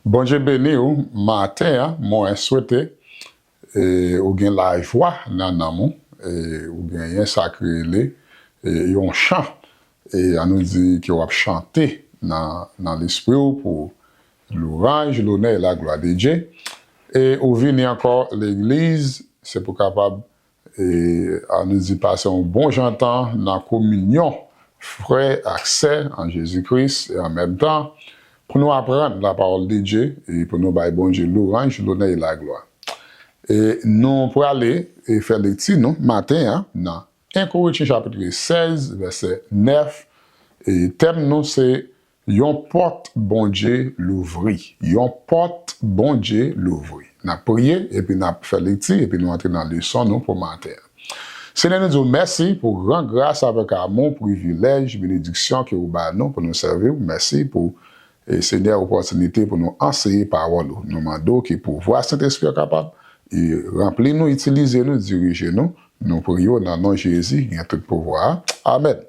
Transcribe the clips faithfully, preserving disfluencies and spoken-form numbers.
Bondye beni w maten an, mwen swete e, ou gen lajwa nan nanm ou, e, ou genyen sa ki rele e, yon chan, e, ann nou di ke w ap chante nan, nan lespri w pou louanj, lonè e laglwa de Dye. E ou vini ankò legliz, se pou kapab e, ann nou di pase yon bon jan tan nan kominyon frè ak sè an Jezi Kris, e an menm tan, pou nou aprann lapawòl de Dye, e pou nou bay Bondye louanj, lonè e laglwa. E nou prale e fè lekti nou maten an nan en Korentyen chapit sèz, vèsè nèf, e tèm nou se yon pòt Bondye louvri. Yon pòt Bondye louvri. N ap priye, epi n ap fè lekti, epi nou antre nan leson nou pou maten an. Senyè, nou di w mèsi pou gran gras avèk amou, privilèj, benediksyon ke ou ba nou pou nou sèvi w. Mèsi pou, e, Senyè, opòtinite pou nou anseye pawòl ou. Nou mande w ke pouvwa Sentespri a kapab e, ranpli nou, itilize nou, dirije nou. Nou priye w nan non Jezi, gen tout pouvwa a. Amèn.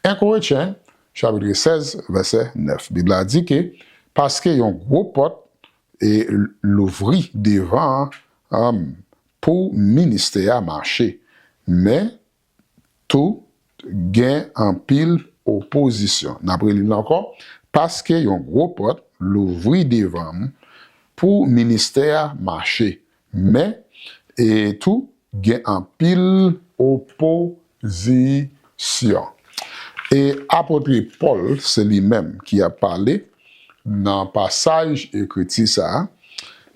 En Korentyen, chapit sèz, vèsè nèf. Bib la di ke, paske yon gwo pòt e louvri devan an, pou ministè a mache, men tou gen anpil opozisyon. N ap reli l ankò, paske yon gwo pòt louvri devan m pou ministè a mache, men e tou gen anpil opozisyon. E apot Pòl, se li menm ki ap pale nan pasaj ekriti sa a,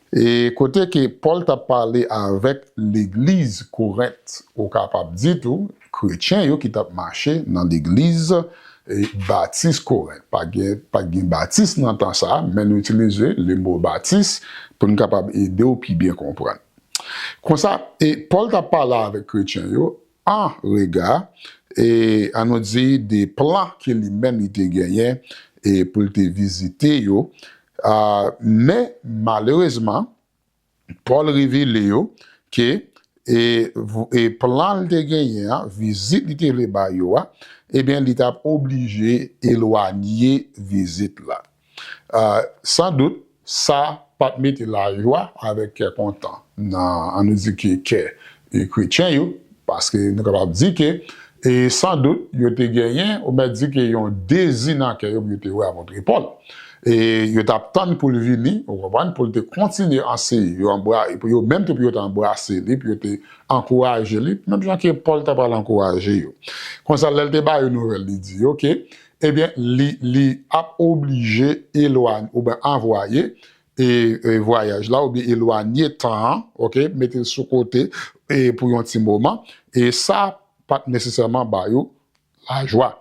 e kote ke Pòl t ap pale avèk legliz Korent, ou kapab di tou, kretyen yo ki t ap mache nan legliz e, batis Korent. Pa gen, pa gen batis nan tan sa a, men nou itilize le mo batis pou n kapab ede w pi byen konprann. Konsa, e Pòl t ap pale avèk kretyen yo an rega, e ann nou di, de plan ke li menm li te genyen e pou l te vizite yo. A, men, malerezman, Pòl revele yo ke e, v- e plan l te genyen an, vizit li te vle ba yo a, ebyen, li t ap oblije elwanye vizit la. A, sandout, sa pa t mete lajwa avèk kè kontan nan, ann nou di ke kè e, kretyen yo, paske nou kapab di ke, e, sandout, yo te genyen, ou mèt di ke yon dezi nan kè yo pou yo te wè apot Pòl. E yo t ap tann pou l vini, ou konprann, pou l te kontinye anseye yo, anbra- pou yo menm tou, pou yo te anbrase li, pou yo te ankouraje li, menm jan ke Pòl ta pral ankouraje yo. Konsa, lè l te ba yo nouvèl, li di yo ke, ebyen, li, li ap oblije elwanye, oubyen anvwaye, e, e vwayaj la, oubyen elwanye tan an, oke, mete l sou kote, e pou yon ti moman, e sa pa t nesesèman ba yo lajwa.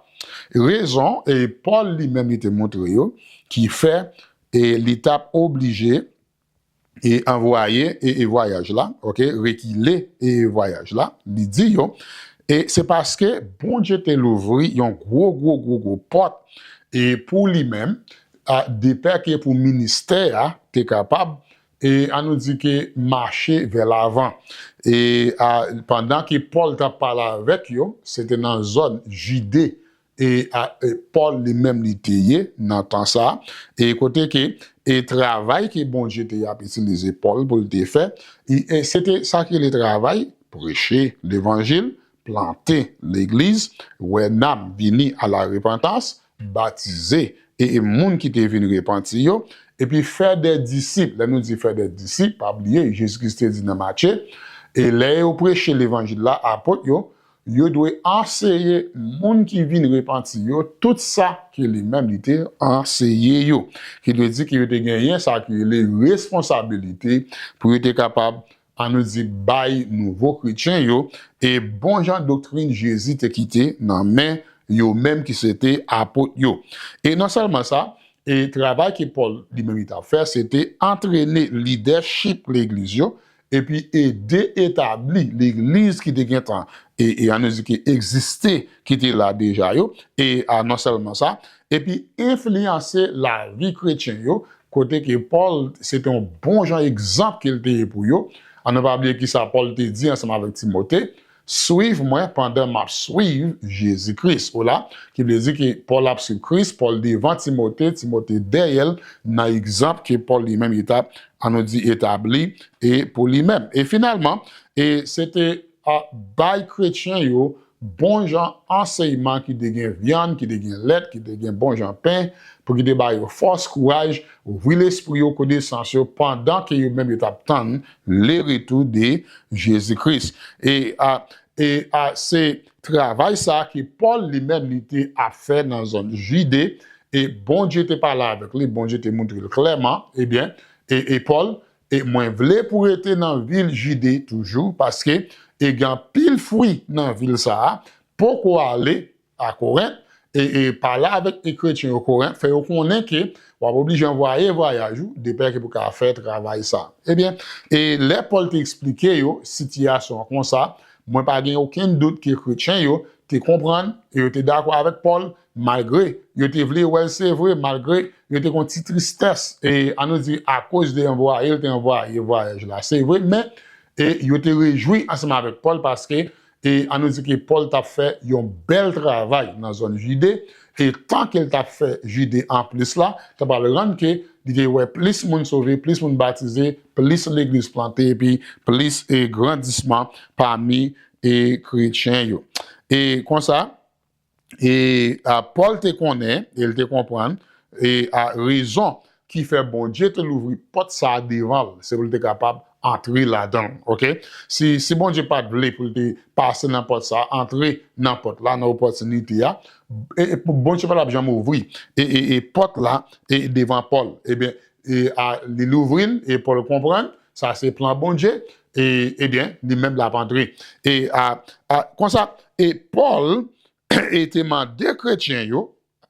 Rezon, e Pòl li menm li te montre yo, ki fè, e li t ap oblije, e anvwaye, e, e vwayaj la, oke, rekile, e vwayaj la, li di yo, e se paske Bondye te louvri yon gwo, gwo, gwo, gwo pòt, e pou li menm, a, depè ke pou ministè a te kapab, e ann nou di ke mache vè lavan. E a, pandan ke Pòl t ap pale avèk yo, se te nan zòn Jide, e a, e Pòl li menm li te ye nan tan sa a, e kote ke, e travay ke Bondye te ap itilize Pòl pou l te fè, e, e se te sa ki rele travay, preche levanjil, plante legliz, wè nanm vini a la repantans, batize, e, e moun ki te vin repanti yo, epi fè de disip. Lè nou di fè de disip, pa bliye, Jezi Kris te di nan Matye, e lè yo preche levanjil la, apot yo, yo dwe anseye moun ki vin repanti yo tout sa ke li menm li te anseye yo. Ki vle di ke yo te genyen sa ki rele responsabilite pou yo te kapab, ann nou di, bay nouvo kretyen yo e bon jan doktrin Jezi te kite nan men yo menm ki se te apot yo. E non sèlman sa, e travay ke Pòl li menm li t ap fè, se te antrene lidèchip legliz yo, epi ede etabli legliz ki te gentan, e, e ann nou di ke egziste, ki te la deja yo, e a, non sèlman sa, epi enfliyanse lavi kretyen yo, kote ke Pòl, se te yon bon jan egzanp ke l te ye pou yo. Ann nou pa bliye kisa Pòl te di ansanm avèk Timote, Swiv mwen pandan m ap swiv Jezi Kris. Ou la, ki vle di ke Pòl ap swiv Kris, Pòl devan Timote, Timote dèyè l, nan egzanp ke Pòl li menm li t ap, an nou di, etabli e pou li menm. E finalman, e se te a bay kretyen yo bon jan ansèyman ki te gen vyann, ki te gen lèt, ki te gen bon jan pen, pou ki te ba yo fòs, kouraj, ouvri lespri yo, konesans yo, pandan ke yo menm yo t ap tann le retour de Jezi Kris. E a, e a, se travay sa a ke Pòl li menm li te ap fè nan zòn Jide, e Bondye te pale avèk li, Bondye te montre l klèman, ebyen, e, e Pòl, e mwen vle pou rete nan vil Jide toujou, paske e gen anpil fwi nan vil sa a, poko ale a Korent, e, e pale avèk e kretyen yo Korent, fè yo konnen ke w ap oblije anvwaye vwayaj ou, depè ke pou ka fè travay sa. Ebyen, e lè Pòl te eksplike yo sitiyasyon an konsa, mwen pa gen okenn dout ke kretyen yo te konprann e yo te dakò avèk Pòl, malgre yo te vle wè l se vre, malgre yo te gon ti tristès, e an nou di akoz de anvwaye l te anvwaye vwayaj la. Se vre, men e yo te rejwi ansanm avèk Pòl paske, e an nou di ke Pòl t ap fè yon bèl travay nan zòn Jide, e tan ke l t ap fè Jide anplis la, t ap pral rann ke li te wè plis moun sove, plis moun batize, plis legliz plante, epi plis e grandisman pami e kretyen yo. E konsa, e a, Pòl te konnen, e l te konprann, e a, rezon ki fè Bondye te louvri pòt sa a devan l, se pou l te kapab antre ladan l, oke? Si, si Bondye pa t vle pou l te pase nan pòt sa a, antre nan pòt la, nan opòtinite a, e, e pou Bondye pa t ap janm ouvri e, e, e pòt la e devan Pòl. Ebyen, e a, li louvri l, e Pòl konprann, sa se plan Bondye, e, ebyen, li menm l ap antre. E a, a, konsa, e Pòl e te mande kretyen yo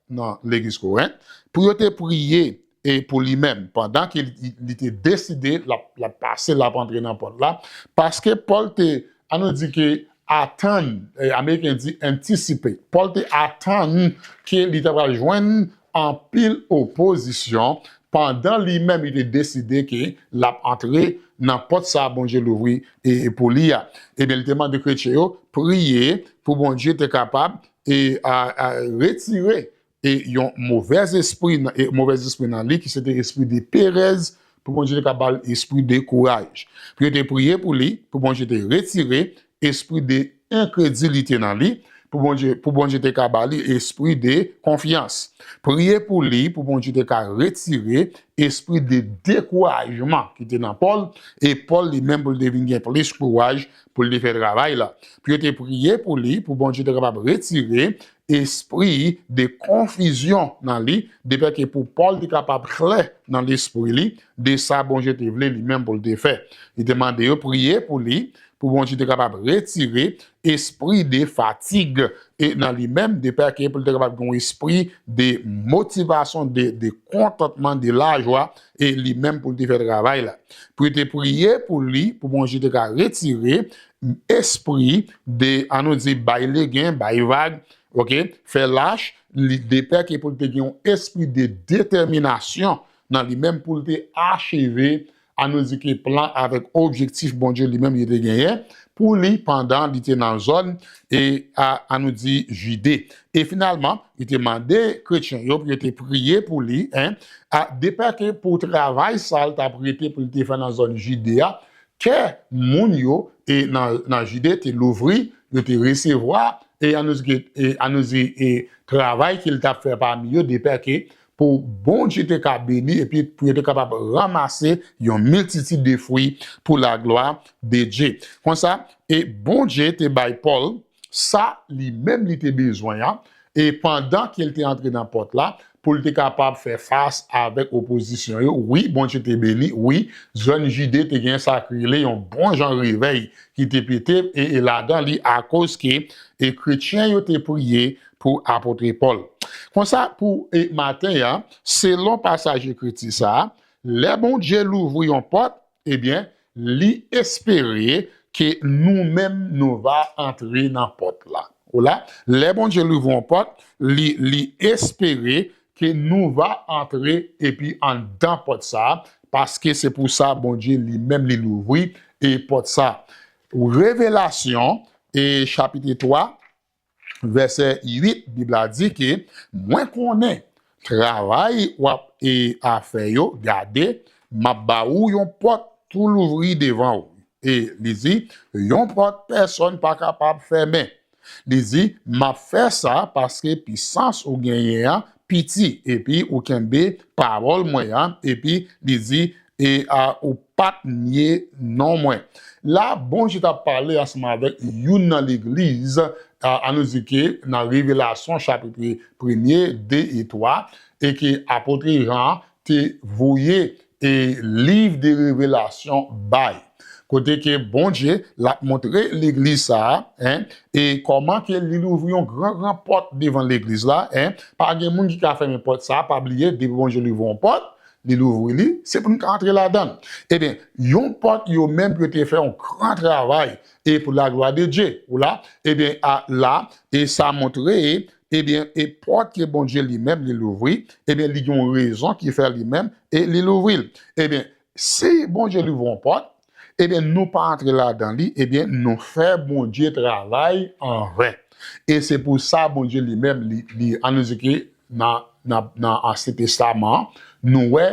nan legliz Korent pou yo te priye e pou li menm, pandan ke li, li te deside l ap, l ap pase, l ap antre nan pòt la, paske Pòl te, an nou di ke atann, e, Ameriken di anticipate, Pòl te atann ke li ta pral jwenn anpil opozisyon, pandan li menm li te deside ke l ap antre nan pòt sa a Bondye louvri e, e pou li a. Ebyen, li te mande kretyen yo priye pou Bondye te kapab e a, a retire e yon movèz espri nan, e movèz espri nan li, ki se te espri de perèz, pou Bondye te ka ba l espri de kouraj. Pou yo te priye pou li, pou Bondye te retire espri de enkredilite nan li, pou Bondye, pou Bondye te ka ba li espri de konfyans. Priye pou li, pou Bondye te ka retire espri de dekourajman ki te nan Pòl, e Pòl li menm pou l te vin gen plis kouraj pou l te fè travay la. Pou yo te priye pou li, pou Bondye te kapab retire espri de konfizyon nan li, depè ke pou Pòl te kapab klè nan lespri li de sa Bondye te vle li menm pou l te fè. Li te mande yo priye pou li, pou Bondye te kapab retire espri de fatig e nan li menm, depè ke pou l te kapab gen yon espri de motivasyon, de, de kontantman, de lajwa, e li menm pou l te fè travay la. Pou yo te priye pou li, pou Bondye te ka retire espri de, an nou di, bay legen, bay vag, oke, fè lach, li, depè ke pou l te gen yon espri de detèminasyon nan li menm pou l te acheve, an nou di ke plan avèk objektif Bondye li menm li te genyen pou li pandan li te nan zòn e a, an nou di, Jide. E finalman, li te mande kretyen yo pou yo te priye pou li, en, a, depè ke pou travay sa l t ap rete pou l te fè nan zòn Jide a, kè moun yo e nan, nan Jide te louvri, yo te resevwa, e an nou di ke, e an nou di, e travay ke l t ap fè pami yo, depè ke pou Bondye te ka beni, epi pou yo te kapab ranmase yon miltitid de fwi pou laglwa de Dye. Konsa, e Bondye te bay Pòl sa li menm li te bezwen an, e pandan ke l te antre nan pòt la, pou l te kapab fè fas avèk opozisyon yo. Wi, Bondye te beni, wi, zòn Jide te gen sa k rele yon bon jan revèy ki te pete, e, e ladan li, akoz ke, e kretyen yo te priye pou apot Pòl. Konsa, pou, e maten an, selon pasaj ekriti sa a, lè Bondye louvri yon pòt, ebyen, li espere ke nou menm nou va antre nan pòt la. Ou la, lè Bondye louvri yon pòt, li, li espere ke nou va antre epi anndan pòt sa, paske se pou sa Bondye li menm li louvri e pòt sa. Revelasyon, e chapit twa, vèsè uit, Bib la di ke, "Mwen konnen travay w ap e a fè yo, gade, m ap ba ou yon pòt tou louvri devan w." E li di, "Yon pòt pèsonn pa kapab fèmen." Li di, "M ap fè sa paske pisans ou genyen an piti, epi ou kenbe pawòl mwen an," epi li di, e a, "ou pa t nye non mwen." La, Bondye t ap pale ansanm avèk youn nan legliz, a, ann nou di ke nan Revelasyon chapit premye, de e twa, e ke apot Jan te voye e liv de Revelasyon bay. Kote ke Bondye l ap montre legliz sa a, en, e kòman ke li louvri yon gran, gran pòt devan legliz la, en. Pa gen moun ki ka fèmen pòt sa a, pa bliye, depi Bondye louvri yon pòt, li louvri li, se pou n ka antre ladan l. Ebyen, yon pòt yo menm yo te fè yon gran travay, e pou laglwa de Dye, ou la, ebyen, a, la, e sa montre, ebyen, e pòt ke Bondye li menm li louvri, ebyen, li gen yon rezon ki fè li menm, e li louvri l. Ebyen, si Bondye louvri yon pòt, ebyen, nou pa antre ladan li, ebyen, nou fè Bondye travay anven. E se pou sa Bondye li menm, li, li, ann nou di ke nan, nan, nan Ansyen Testaman an, nou wè,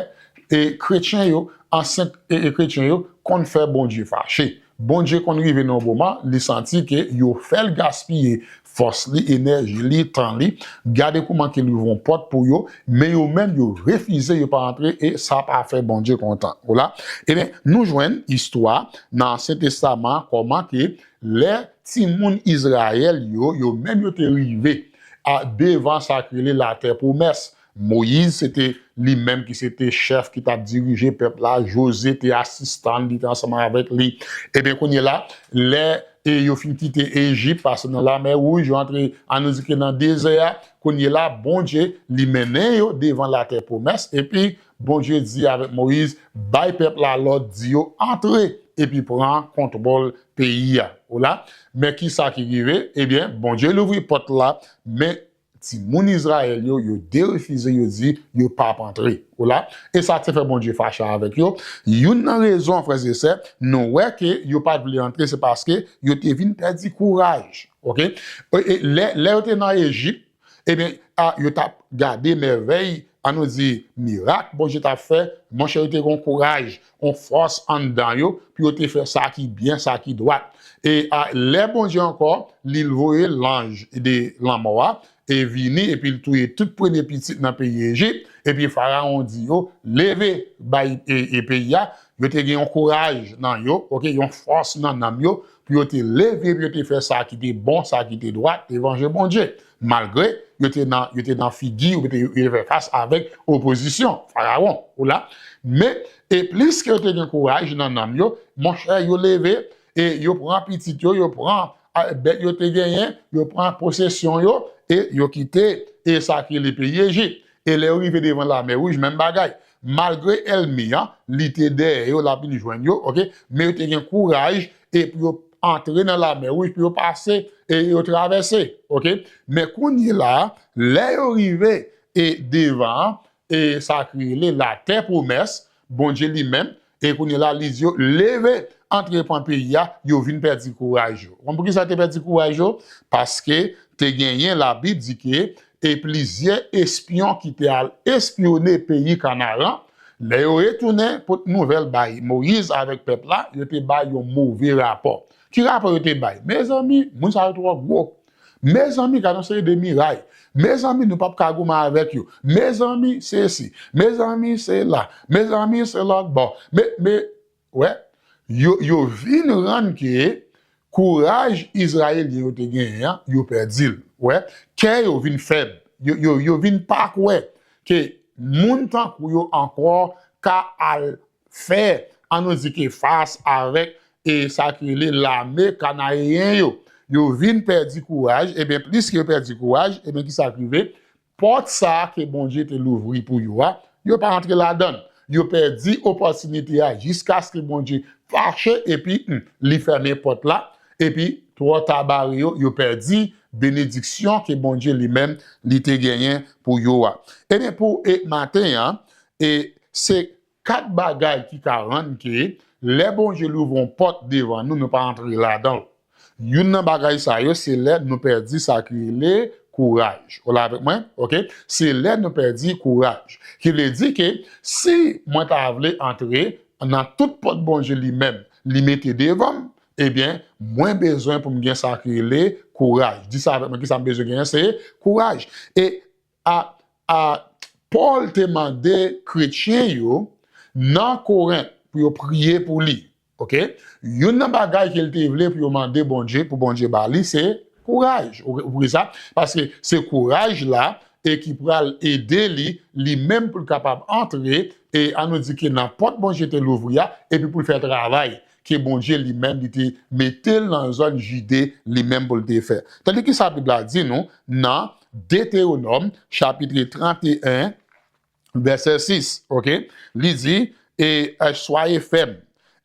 e kretyen yo, ansyen e, e kretyen yo konn fè Bondye fache. Bondye konn rive nan yon moman, li santi ke yo fè l gaspiye fòs li, enèji li, tan li. Gade kouman ke l ouvri yon pòt pou yo, men yo menm, yo refize, yo pa antre, e sa pa fè Bondye kontan. Ou la? Ebyen, nou jwenn istwa nan Ansyen Testaman, kòman ke lè timoun Izrayèl yo, yo menm yo te rive a, devan sa k rele latè pwomès. Moyiz, se te li menm ki se te chèf ki t ap dirije pèp la. Jozye te asistan l, li te ansanm avèk li. Ebyen, kounye la, lè, e yo fin kite Ejip, pase nan Lamè Wouj, yo antre, ann nou di ke nan dezè a, kounye la, Bondye, li mennen yo devan latè pwomès, epi Bondye di avèk Moyiz, "Bay pèp la lòd, di yo antre, epi pran kontwòl peyi a." Ou la? Men ki sa ki rive? Ebyen, Bondye louvri pòt la, men timoun Izrayèl yo, yo derefize, yo di yo p ap antre. Ou la? E sa te fè Bondye fache avèk yo. Youn nan rezon, frè e sè, nou wè ke yo pa t vle antre, se paske yo te vin pèdi kouraj. Oke? E, e lè, lè yo te nan Ejip, ebyen, a, yo t ap gade mèvèy, ann nou di, mirak Bondye t ap fè, monchè, yo te gen yon kouraj, yon fòs anndan yo, pou yo te fè sa ki byen, sa ki dwat. E a, lè Bondye ankò, li voye lanj de lanmò a, e vini, epi l touye tout premye pitit nan peyi Ejip, epi Farawon di yo, "Leve, bay, e, e peyi a." Yo te gen yon kouraj nan yo, oke, yon fòs nan nanm yo, pou yo te leve, pou yo te fè sa ki te bon, sa ki te dwat devan je Bondye. Malgre yo te nan, yo te nan figi, yo te, yo te fè fas avèk opozisyon, Farawon, ou la. Men, e plis ke yo te gen kouraj nan nanm yo, monchè, yo leve, e yo pran pitit yo, yo pran, a, bèt yo te genyen, yo pran posesyon yo, e yo kite, e sa ki le peyi Ejip. E lè yo rive devan Lamè Wouj, menm bagay. Malgre ènmi an, li te dèyè yo, l ap vin jwenn yo, oke? Men yo te gen kouraj, e pou yo antre nan Lamè Wouj, pou yo pase, e yo travèse, oke? Men kounye la, lè yo rive, e devan, e sa k rele latè pwomès, Bondye li menm, e kounye la, li di yo, "Leve, antre pran peyi a," yo vin pèdi kouraj yo. Konn poukisa te pèdi kouraj yo? Paske te genyen, Labib di ke, e plizyè espyon ki te al espyone peyi Kanaran, lè yo retounen pote nouvèl bay Moyiz avèk pèp la, yo te bay yon move rapò. Ki rapò yo te bay? Mezanmi, moun sa yo twò gwo. Mezanmi, gade yon seri de miray. Mezanmi, nou p ap ka goumen avèk yo. Mezanmi, sesi. Mezanmi, sela. Mezanmi, se lòt bò. Men, men, wè, yo, yo vin rann ke kouraj Izrayelyen yo te genyen an, yo pèdi l. Wè, kè yo vin fèb. Yo, yo, yo vin pa kwè ke moun tankou yo ankò ka al fè, ann nou di ke fas avèk, e sa ki rele lame kananeyen yo. Yo vin pèdi kouraj, ebyen, plis ke yo pèdi kouraj, ebyen, ki sa k rive? Pòt sa a ke Bondye te louvri pou yo a, yo pa antre ladan l. Yo pèdi opòtinite a jiskaske Bondye fache epi, hmm, li fèmen pòt la, epi twò ta bare yo, yo pèdi benediksyon ke Bondye li menm li te genyen pou yo a. Ebyen, pou, e, maten an, e se kat bagay ki ka rann ke lè Bondye louvri yon pòt devan nou, nou pa antre ladan l. Youn nan bagay sa yo, se lè nou pèdi sa ki rele kouraj. Ou la avèk mwen? Oke? Se lè nou pèdi kouraj. Ki vle di ke si mwen ta vle antre nan tout pòt Bondye li menm, li mete devan m, ebyen, mwen bezwen pou m gen sa ki rele kouraj. Di sa avèk mwen, ki sa m bezwen genyen? Se kouraj. E a, a, Pòl te mande kretyen yo nan Korent pou yo priye pou li. Oke? Youn nan bagay ke l te vle pou yo mande Bondye, pou Bondye ba li, se kouraj. Ou, ou konprann sa? Paske se kouraj la e ki pral ede li, li menm pou l kapab antre, e an nou di ke nan pòt Bondye te louvri a, epi pou l fè travay ke Bondye li menm li te mete l nan zòn Jide li menm pou l te fè. Tande ki sa Bib la di nou nan Detewonòm chapit trannteyen, vèsè sis, oke? Li di, e, e, soyez ferme,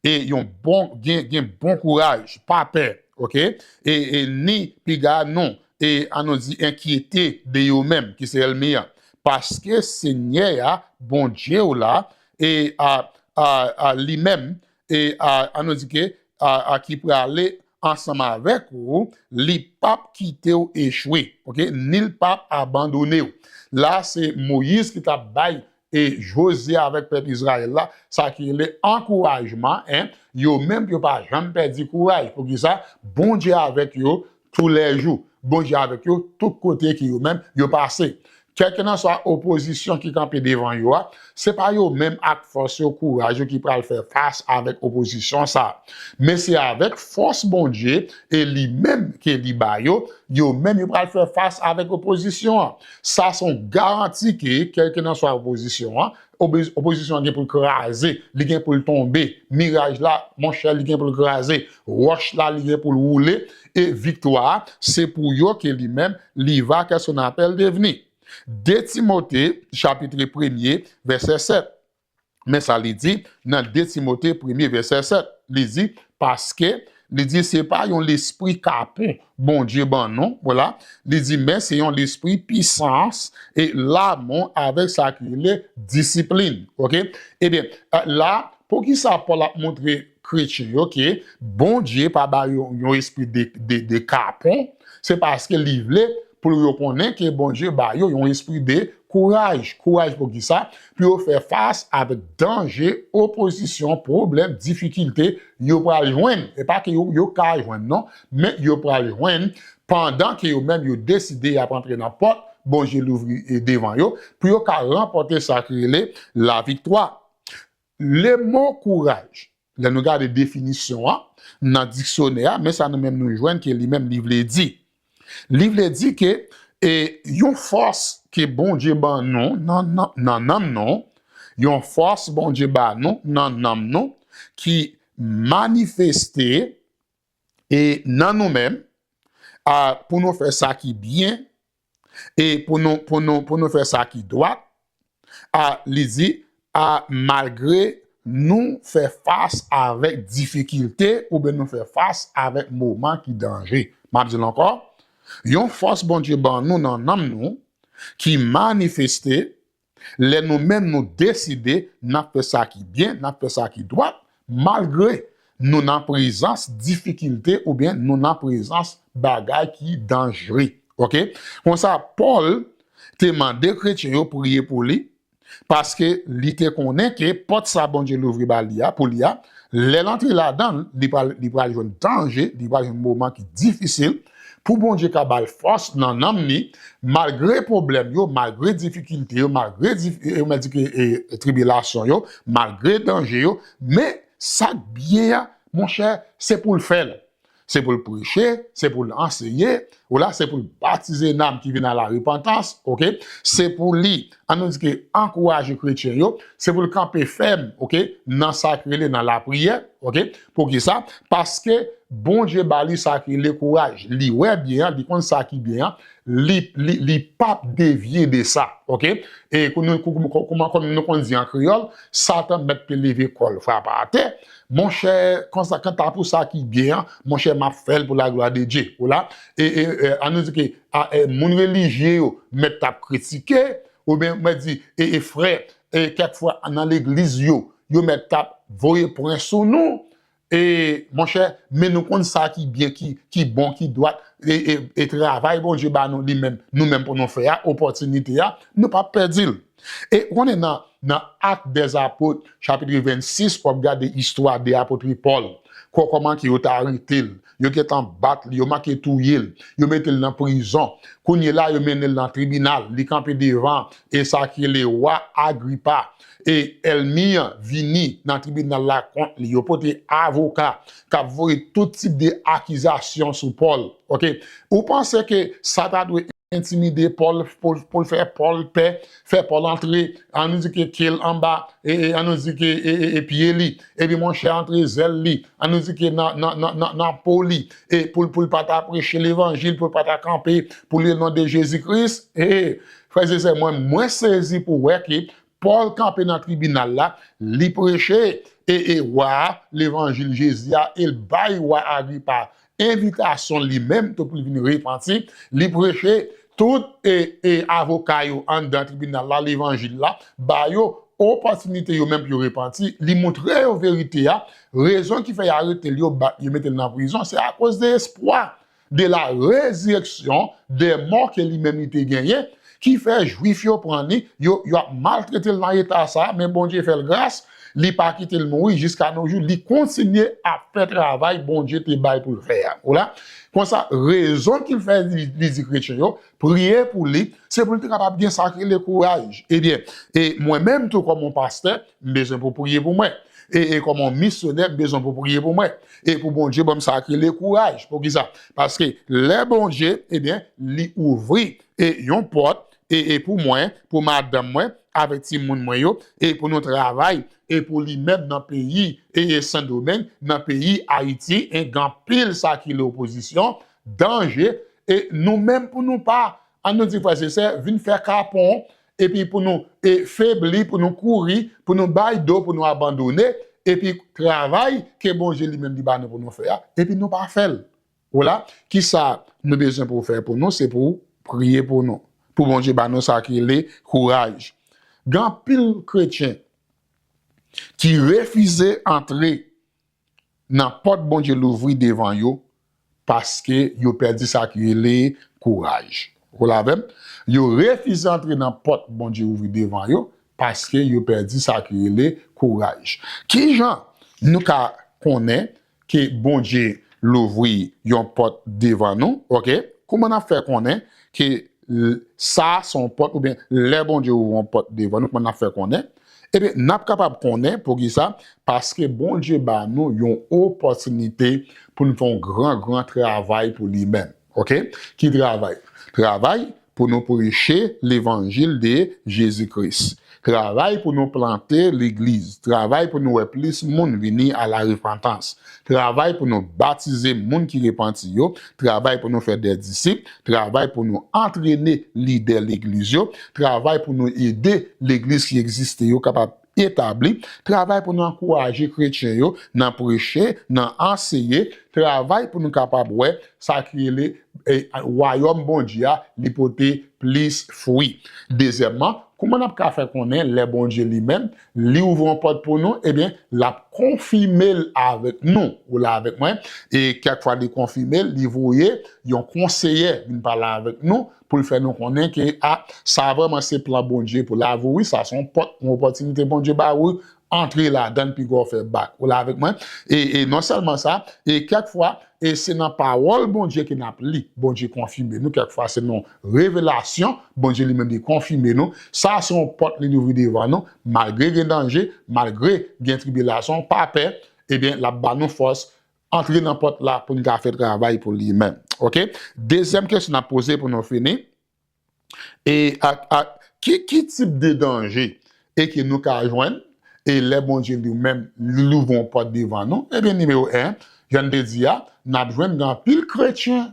e yon bon, gen, gen bon kouraj, pa pè, oke? E, e ni piga non, e an nou di enkyete de yo menm, ki se ènmi an. Paske Senyè a, Bondye w la, e a, a, a li menm, e a, an nou di ke, a, a ki prale ansanm avèk ou, li p ap kite w echwe, oke? Ni l p ap abandone w. La, se Moyiz ki t ap bay e Jozye avèk pèp Izrayèl la, sa ki rele ankourajman, en, yo menm yo pa janm pèdi kouraj. Poukisa? Bondye avèk yo toulèjou. Bondye avèk yo tout kote ke yo menm yo pase. Kèlkelanswa opozisyon ki kanpe devan yo a, se pa yo menm ak fòs yo, kouraj yo ki pral fè fas avèk opozisyon sa a. Men se avèk fòs Bondye e li menm ke li ba yo, yo menm yo pral fè fas avèk opozisyon an. Sa se yon garanti ke kèlkelanswa opozisyon an, obe-, opozisyon an gen pou l kraze, li gen pou l tonbe. Miraj la, monchè, li gen pou l kraze. Wòch la, li gen pou l woule. E viktwa a, se pou yo ke li menm, li va, qu'est-ce qu'on appelle, devni. De Timote, chapit premye, vèsè sèt. Men sa li di nan de Timote premye vèsè sèt. Li di, paske, li di, se pa yon lespri kapon Bondye ban nou, vwala. Li di, men se yon lespri pisans e lamou avèk sa ki rele disiplin. Oke? Ebyen, eh, la, poukisa Pòl ap montre kretyen yo ke Bondye pa ba yo yon espri de, de, de kapon? Se paske li vle pou yo konnen ke Bondye ba yo yon espri de kouraj. Kouraj pou ki sa? Pou yo fè fas avèk danje, opozisyon, pwoblèm, difikilte yo pral jwenn. E pa ke yo, yo ka jwenn, non, men yo pral jwenn pandan ke yo menm yo deside y ap antre nan pòt Bondye louvri, e, devan yo, pou yo ka ranpòte sa ki rele laviktwa. Le mo kouraj, lè nou gade definisyon an nan diksyonè a, men sa nou menm nou jwenn ke li menm li vle di. Li vle di ke, e, yon fòs ke Bondye ban nou nan, nan, nan nanm nou, yon fòs Bondye ba nou nan nanm nou ki manifeste, e, nan nou menm, a, pou nou fè sa ki byen, e pou nou, pou nou, pou nou fè sa ki dwat, a, li di, a, malgre nou fè fas avèk difikilte oubyen nou fè fas avèk moman ki danje. M ap di l ankò, yon fòs Bondye ban nou nan nanm nou ki manifeste lè nou menm nou deside n ap fè sa ki byen, n ap fè sa ki dwat, malgre nou nan prezans difikilte oubyen nou nan prezans bagay ki danjre. Oke? Konsa, Pòl te mande kretyen yo priye pou li, paske li te konnen ke pòt sa Bondye louvri ba li a, pou li a, lè l antre ladan l, li pral, li pral jwenn danje, li pral jwenn moman ki difisil, pou Bondye ka ba l fòs nan nanm li, malgre pwoblèm yo, malgre difikilte yo, malgre dif-, e, mwen di ke, e, tribilasyon yo, malgre danje yo, men sa k byen an, monchè, se pou l fè l. Se pou l preche, se pou l anseye, ou la, se pou l batize nanm ki vin a la repantans, oke? Se pou li, an nou di ke ankouraje kretyen yo, se pou l kanpe fèm, oke? Nan sa k rele nan lapriyè, oke? Poukisa? Paske Bondye ba li sa ki rele kouraj. Li wè byen an, li konn sa ki byen an, li, li, li p ap devye de sa, oke? E kou nou, kou, kou, kouman, kòm nou konn di an kreyòl, Satan mèt te leve kò l, frape atè. Monchè, konsa, kanta pou sa ki byen an, monchè, m ap fè l pou la glwa de Dye. Ou la, e, e, e, an nou di ke, a, e, moun relijye yo mèt t ap kritike, oubyen, mwen di, e, e, frè, e, kèk fwa nan legliz yo, yo mèt t ap voye pwen sou nou. e, monchè, men nou konn sa ki byen, ki, ki bon, ki dwat, e, e, e travay Bondye ba nou li menm, nou menm pou nou fè a, opòtinite a, nou p ap pèdi l. E ou konnen nan, nan Actes des Apôtres, chapit vennsis, w ap gade istwa de apot Pòl, kò-, kòman ke yo t arete l, yo gentan bat li, yo manke touye l, yo mete l nan prizon. Kounye la, yo mennen l nan tribinal, li kanpe devan, e sa ki rele wa Agripa. E ènmi an vini nan tribinal la kont li. Yo pote avoka k ap voye tout tip de akizasyon sou Pòl. Oke? Ou panse ke sa ta dwe entimide Pòl, pou, pou l fè Pòl pè, fè Pòl antre, ann nou di ke ke l anba, e, e, ann nou di ke, e, e, e pye li, epi monchè antre zèl li, ann nou di ke nan, nan, nan, nan, nan po li, e pou l, pou l pa ta preche levanjil, pou l pa ta kanpe pou le non de Jezi Kris. E, frè e sè, mwen, mwen sezi pou wè ke Pòl kanpe nan tribinal la, li preche, e, e wa a, levanjil Jezi a, e l bay wa Agripa envitasyon li menm tou pou l vin repanti, li preche tout, e, e avoka yo anndan tribinal la, levanjil la, ba yo opòtinite yo menm pou yo repanti, li moutre yo verite a, rezon ki fè yo arete l, yo bat, yo mete l nan prizon, se akoz de espwa de la résurrection des morts ke li menm li te genyen, ki fè Jwif yo pran li, yo, yo ap maltrete l nan eta sa, men Bondye fè l gras, li pa kite l mouri jiska nos jours, li kontinye ap fè travay Bondye te bay pou l fè a. Ou la? Konsa, rezon ki fè li, li di kretyen yo, priye pou li, se pou l te kapab gen sa ki rele kouraj. Ebyen, e mwen menm tou kòm yon pastè, m bezwen pou priye pou mwen. E, e kòm yon misyonè, m bezwen pou priye pou mwen. E pou Bondye ban m sa ki rele kouraj. Poukisa? Paske lè Bondye, ebyen, li ouvri, e yon pòt, e, e pou mwen, pou madanm mwen, avèk timoun mwen yo, e pou nou travay, e pou li menm nan peyi, e, e Sendomeng, nan peyi Ayiti, e gen anpil sa ki rele opozisyon, danje, e nou menm pou nou pa, ann nou di frè e sè, vin fè kapon, epi pou nou, e febli, pou nou kouri, pou nou bay do, pou nou abandone, epi travay ke Bondye li menm li ba nou pou nou fè a, epi nou pa fè l. Ou la, kisa nou bezwen pou fè pou nou? Se pou priye pou nou. Pou Bondye ba nou sa ki rele kouraj. Gen anpil kretyen ki refize antre nan pòt Bondye louvri devan yo paske yo pèdi sa ki rele kouraj. Ou la avè m? Yo refize antre nan pòt Bondye ouvri devan yo paske yo pèdi sa ki rele kouraj. Kijan nou ka konnen ke Bondye louvri yon pòt devan nou? Oke? Kouman n ap fè konnen ke l-, sa se yon pòt, oubyen lè Bondye ouvri yon pòt devan nou, kouman n ap fè konnen? Ebyen, n ap kapab konnen. Poukisa? Paske Bondye ba nou yon opòtinite pou n fè yon gran, gran travay pou li menm. Oke? Ki travay? Travay pou nou preche levanjil de Jezi Kris. Travay pou nou plante legliz. Travay pou nou wè plis moun vini a la repantans. Travay pou nou batize moun ki repanti yo. Travay pou nou fè de disip. Travay pou nou antrene lidè legliz yo. Travay pou nou ede legliz ki egziste yo kapab etabli. Travay pou nou ankouraje kretyen yo nan preche, nan anseye. Travay pou nou kapab wè sa ki rele, e, wayòm Bondye a, li pote plis fwi. Dezyèmman, kouman n ap ka fè konnen lè Bondye li menm, li ouvri yon pòt pou nou? Ebyen, l ap konfime l avèk nou. Ou la avèk mwen? E kèk fwa li konfime l, li voye yon konseyè vin pale avèk nou pou l fè nou konnen ke, a, sa vrèman se plan Bondye pou lavi w, wi, sa se yon pòt, yon opòtinite Bondye ba ou, antre ladan l, piga w fè bak. Ou la avèk mwen? E, e non sèlman sa, e kèk fwa, e se nan pawòl Bondye ke n ap li, Bondye konfime nou, kèk fwa se nan revelasyon, Bondye li menm li konfime nou, sa se yon pòt li louvri devan nou, malgre gen danje, malgre gen tribilasyon, pa pè, ebyen, l ap ba nou fòs, antre nan pòt la pou n ka fè travay pou li menm. Oke? Dezyèm kesyon n ap poze pou nou fini, e ak, ak ki, ki tip de danje e ke nou ka jwenn, e lè Bondye li menm li louvri yon pòt devan nou? Ebyen, nimewo en, jan n te di a, n ap jwenn gen anpil kretyen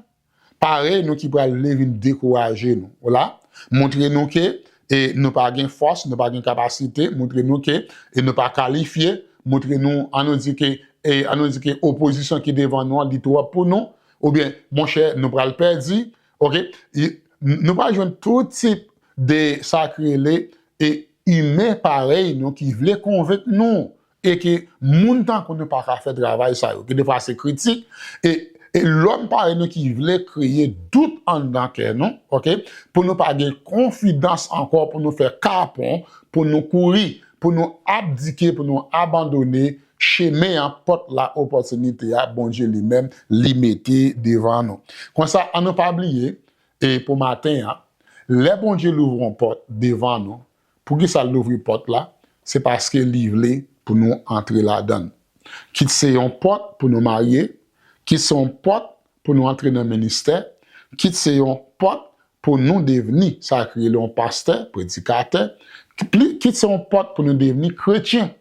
parèy nou ki pral vle vin dekouraje nou. Ou la? Montre nou ke, e, nou pa gen fòs, nou pa gen kapasite, montre nou ke, e, nou pa kalifye, montre nou, ann nou di ke, e, ann nou di ke opozisyon ki devan nou an, li twòp pou nou, oubyen, monchè, nou pral pèdi, oke? E, n-, nou pral jwenn tout tip de sa ki rele, e, imen parèy nou ki vle konvenk nou, e ke moun tankou nou pa ka fè travay sa yo. Gen defwa se kritik, e, e lòm parèy nou ki vle kreye dout anndan kè nou, oke? Pou nou pa gen konfidans ankò, pou nou fè kapon, pou nou kouri, pou nou abdike, pou nou abandone chemen an, pòt la, opòtinite a, Bondye li menm, li mete devan nou. Konsa, ann nou pa bliye, e pou maten an, lè Bondye louvri yon pòt devan nou, poukisa l louvri pòt la? Se paske li vle pou nou antre ladan l. Kit se yon pòt pou nou marye, kit se yon pòt pou nou antre nan ministè, kit se yon pòt pou nou devni sa ki rele yon pastè, predikatè, pli- kit se yon pòt pou nou devni kretyen,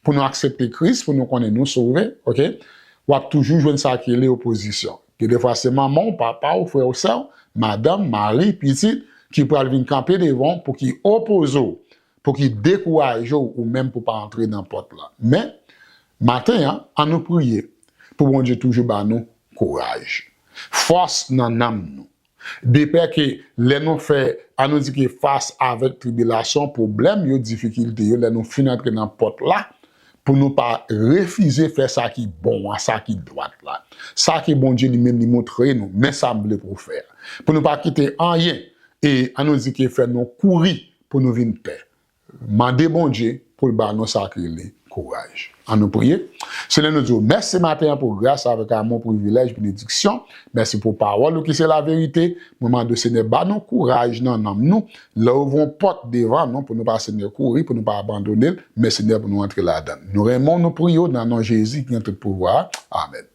pou nou aksepte Kris, pou nou konnen nou sove, oke? W ap toujou jwenn sa ki rele opozisyon. Gen defwa se manman w, papa w, frè w, sè w, madanm, mari, pitit, ki pral vin kanpe devan w pou ki opoze w, pou ki dekouraje w, ou menm pou pa antre nan pòt la. Men, maten an, ann nou priye pou Bondye toujou ba nou kouraj, fòs nan nanm nou. Depè ke lè nou fè, ann nou di ke fas avèk tribilasyon, pwoblèm yo, difikilte yo, lè nou fin antre nan pòt la, pou nou pa refize fè sa ki bon an, sa ki dwat la. Sa ke Bondye li menm li montre nou, men sa m vle pou w fè. Pou nou pa kite anyen, e ann nou di ke fè nou kouri pou nou vin pè. Mande Bondye pou l ba nou sa k rele kouraj. Ann nou priye. Senyè, nou di w mèsi maten an pou gras avèk amou, privilèj, benediksyon. Mèsi pou pawòl ou ki se laverite. Mwen mande w, Senyè, ba nou kouraj nan nanm nou. Lè w ouvri yon pòt devan nou pou nou pa, Senyè, kouri, pou nou pa abandone l, men, Senyè, pou nou antre ladan l. Nou renmen w, nou priye w nan non Jezi ki gen tout pouvwa a. Amèn.